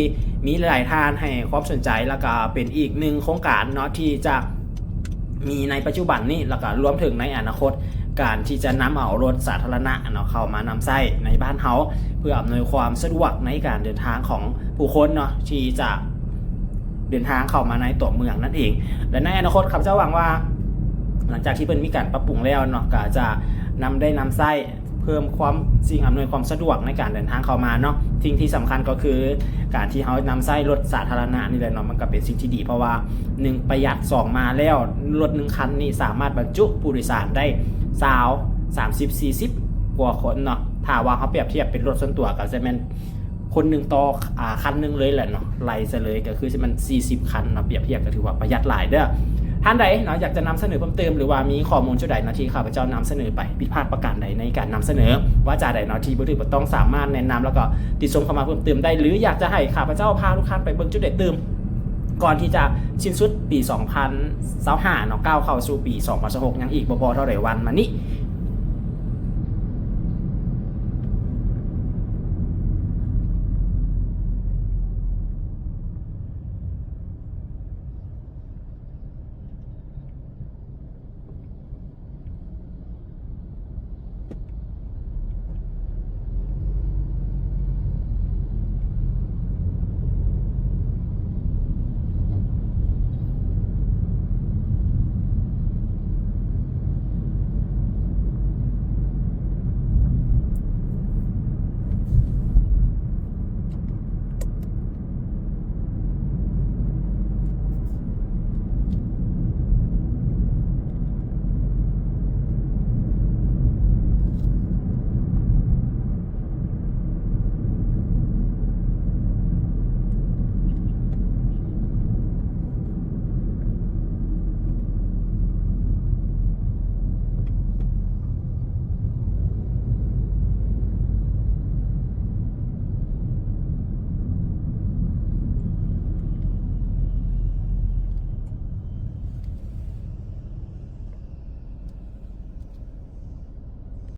ມີຫຼາຍໆທ່ານໃຫ້ຄວາມສົນໃຈ ແລ້ວກໍເປັນອີກໜຶ່ງໂຄງການເນາະ ທີ່ຈະ ມີໃນປັດຈຸບັນນີ້ ແລ້ວກໍລວມເຖິງໃນອະນາຄົດ ການທີ່ຈະນຳເອົາລົດສາທາລະນະເນາະ ເຂົ້າມານຳໃຊ້ໃນບ້ານເຮົາ ເພື່ອອຳນວຍຄວາມສະດວກໃນການເດີນທາງຂອງຜູ້ຄົນເນາະ ທີ່ຈະເດີນທາງເຂົ້າມາໃນຕົວເມືອງນັ້ນເອງ. ແລະ ໃນອະນາຄົດ ຂ້າພະເຈົ້າຫວັງວ່າ ຫຼັງຈາກທີ່ເພິ່ນມີການປັບປຸງແລ້ວເນາະ ກໍຈະນຳ ໄດ້ນຳໃຊ້ ເພີ່ມຄວາມ ສິ່ງອຳນວຍຄວາມສະດວກໃນການເດີນທາງເຂົ້າມາເນາະ. ສິ່ງທີ່ສຳຄັນກໍຄືການທີ່ເຮົານຳໃຊ້ລົດສາທາລະນະນີ້ແຫຼະເນາະ ມັນກໍເປັນສິ່ງທີ່ດີ ເພາະວ່າໜຶ່ງປະຢັດ ສອງມາແລ້ວ ລົດໜຶ່ງຄັນນີ້ສາມາດບັນຈຸຜູ້ໂດຍສານໄດ້ຊາວ ສາມສິບ ສີ່ສິບກວ່າຄົນເນາະ. ຖ້າວ່າເຮົາປຽບທຽບເປັນລົດສ່ວນຕົວກໍຈະແມ່ນ ຄົນໜຶ່ງຕໍ່ ອ່າ ຄັນໜຶ່ງເລີຍແຫຼະເນາະ ໄລ່ຊະເລີຍ ກໍຄືຊິແມ່ນສີ່ສິບຄັນເນາະ ປຽບທຽບກໍຖືວ່າປະຢັດຫຼາຍເດີ. ທ່ານໃດເນາະ ຢາກຈະນຳສະເໜີເພີ່ມເຕີມ ຫຼືວ່າມີຂໍ້ມູນຈຸດໃດເນາະ ທີ່ຂ້າພະເຈົ້ານຳສະເໜີໄປ ຜິດພາດປະການໃດໃນການນຳສະເໜີ ວາຈາໃດເນາະ ທີ່ບໍ່ຖືກບໍ່ຕ້ອງ ສາມາດແນະນຳ ແລ້ວກໍຕິຊົມເຂົ້າມາເພີ່ມເຕີມໄດ້ ຫຼື ຢາກຈະໃຫ້ຂ້າພະເຈົ້າພາທຸກທ່ານໄປເບິ່ງຈຸດໃດຕື່ມ ກ່ອນທີ່ຈະສິ້ນສຸດປີສອງພັນຊາວຫ້າເນາະ ກ້າວເຂົ້າສູ່ປີສອງພັນຊາວຫົກ ຍັງອີກບໍ່ພໍເທົ່າໃດວັນມານີ້